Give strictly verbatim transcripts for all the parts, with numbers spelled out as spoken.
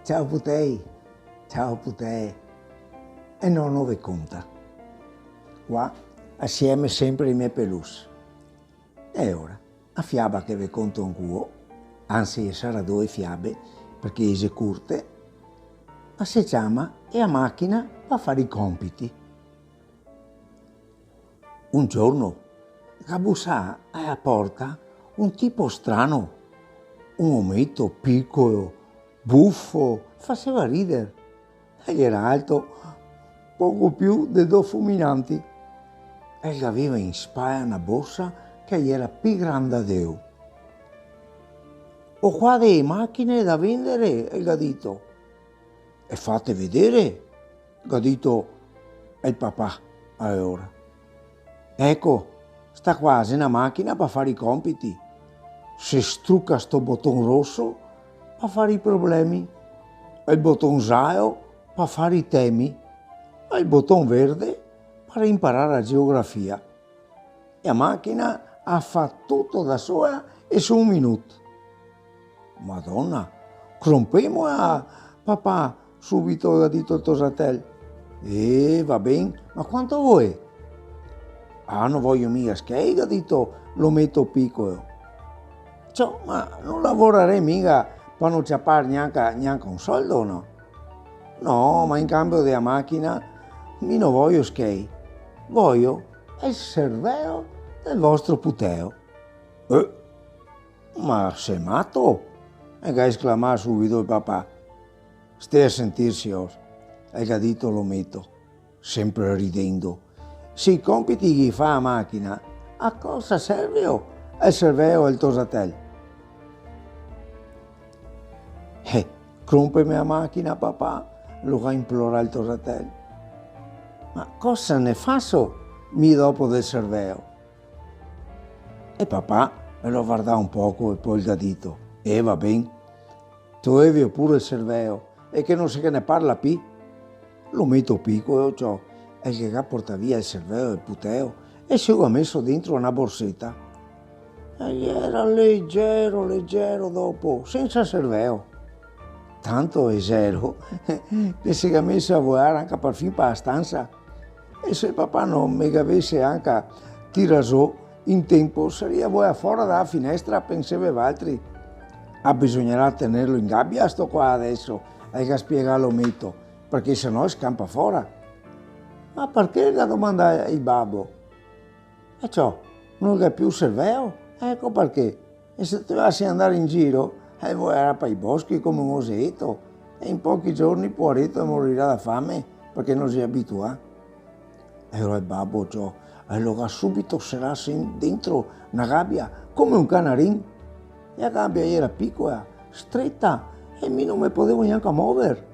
Ciao putei, ciao putee. E nono ve conta. Qua, asieme sempre i me pelus. E ora, a fiaba che ve conto ancuo, ansi, e sarà doe fiabe, parché e xe curte, a se ciama E a machina pa far i compiti. Un giorno, ga busà a porta un tipo strano, un ometo picolo, bufo, faseva rider. El iera alto poco più de do fuminanti. El gaveva in spala na borsa che iera pi granda de lu. "Go qua de machine da vendere", el ga dito. "E fate vedere", ga dito el papà, alora. "Eco, sta qua xe na machina pa far i compiti. Se struca sto boton roso pa far i problemi, el boton zalo pa far i temi, el boton verde pa inparar a geografia. E a machina a fa tuto da sola e su un minut." "Madona, crompemo, a papà", subito ga dito el tosatel. "Eh, va ben, ma quanto voè?" "Ah, no voio miga schei", ga dito l'ometo picolo. "Ciò, ma no lavorarè miga pa no ciapar gnanca, gnanca un soldo, no?" "No, ma in cambio de a machina mi no voio schei. Voio el serveo del vostro puteo." "Eh, ma xe mato?" el ga esclamà subito el papà. "Stè a sentir, sior", el ga dito l'ometo, sempre ridendo. "Se i compiti i fa a machina, a cosa serve el serveo del tosatel?" "Eh, crompeme a machina, papà", lo ga implorà el tosatel. "Ma cosa ne faso mi dopo del serveo?" E papà el lo ga vardà un poco e po el ga dito: "Eh, va ben, toevio pure el serveo, e che no se ghe ne parla pi." L'ometo picolo, ciò, el ghe ga portà via el serveo del puteo e se lo ga meso dentro a na borseta. E iera legero, legero dopo, sensa serveo. Tanto legero che se ga meso a volar anca parfin pa la stansa. E se papà no me gavese anca tirà zo in tempo, sarìa voà fora da la finestra, penseve valtri. "Ah, bisognarà tenerlo in gabia sto qua adeso", el ga spiegà l'ometo, "parché se no el scampa fora." "Ma parché?" ga domandà el babo. "E ciò, no el ga più serveo, eco parché. E se te lo lasi andar in giro, el volarà pa i boschi come un oseto, e in pochi giorni, poareto, el morirà da fame, parché no xe abituà." E alora el babo, ciò, el lo ga subito serà sen-, dentro na gabia, come un canarin. E la gabia iera picola, streta, e mi no me podevo gnanca mover.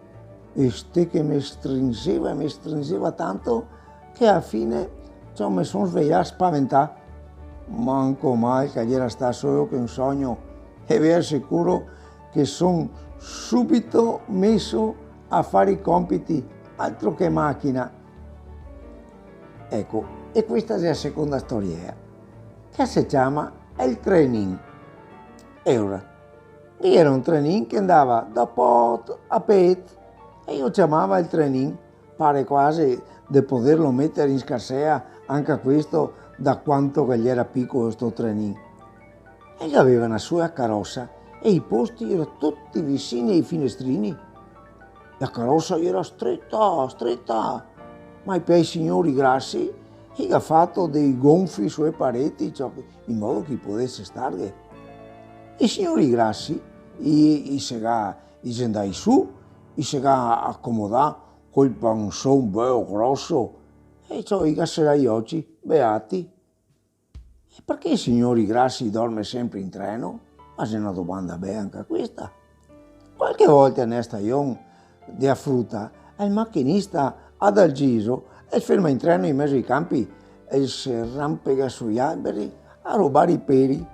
E stè che me strinzeva, e me strinzeva tanto, che a la fine, ciò, me son svejà spaventà. Manco mal che iera stà solo che un sogno, e ve asicuro che son subito meso a far i compiti, altro che machina. Eco, e questa xe la seconda storiea, che se ciama El trenin. E ora, iera un trenin che ndava da pot a pet, e i lo ciamava el trenin. Pare quasi de poderlo meter in scarsea anca questo, da quanto che el iera picolo sto trenin. E el gaveva na sola carosa, e i posti iera tuti visini ai finestrini. La carosa iera streta, streta, ma i pei signori grasi i ga fato dei gonfi su le pareti, ciò, in modo che i podese starghe. I signori grasi, i, i se ga, i xe ndai su, i se ga acomodà col panson beo groso, e ciò, i ga serà i oci, beati. E parché i signori grasi i dorme sempre in treno? Ma xe na domanda bea anca questa. Qualche volta, ne stajon de a fruta, el machinista a dà el giro, el ferma in treno in mezo ai campi, el se rampega sui alberi a robar i peri.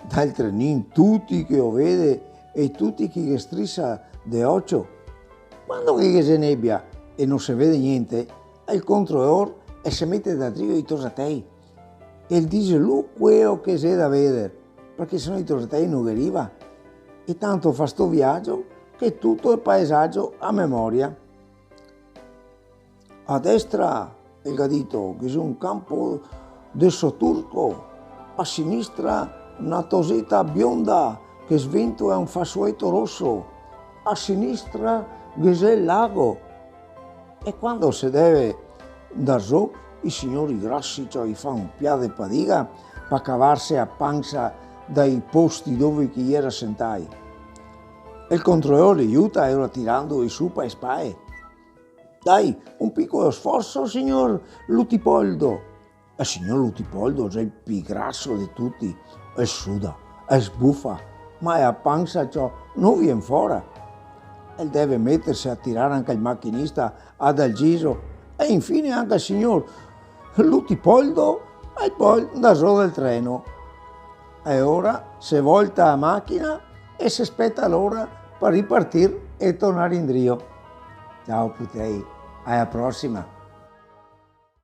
Dal trenin tuti che lo vede e tuti che i ghe strisa de ocio. Quando che ghe xe nebia e no se vede gnente, el controlor el se mete da drio i tosatei e el dixe lu queo che xe da veder, parché se no i tosatei no ghe riva. E tanto fa sto viagio che tuto el paesagio a memoria. A destra, el ga dito, ghe xe un canpo de soturco, a sinistra na toseta bionda che sventola un fasoleto roso, a sinistra ghe xe el lago. E quando se deve ndar zo, i signori grasi, ciò, i fa un pià de padiga pa cavarse a pansa dai posti dove che i era sentai. E el controlor li iuta, e lora tirandoli su pa e spae: "Dai, un picolo sforso, signor Lutipoldo." E el signor Lutipoldo, già el pi graso de tuti, el suda, el sbufa, ma a pansa, ciò, no vien fora. El deve meterse a tirar anca el machinista a dal giso, e infine anca el signor Lutipoldo el vol ndar zo del treno. E lora se volta a machina e se speta l'ora par ripartir e tornar indrio. Ciao putei, a la prosima!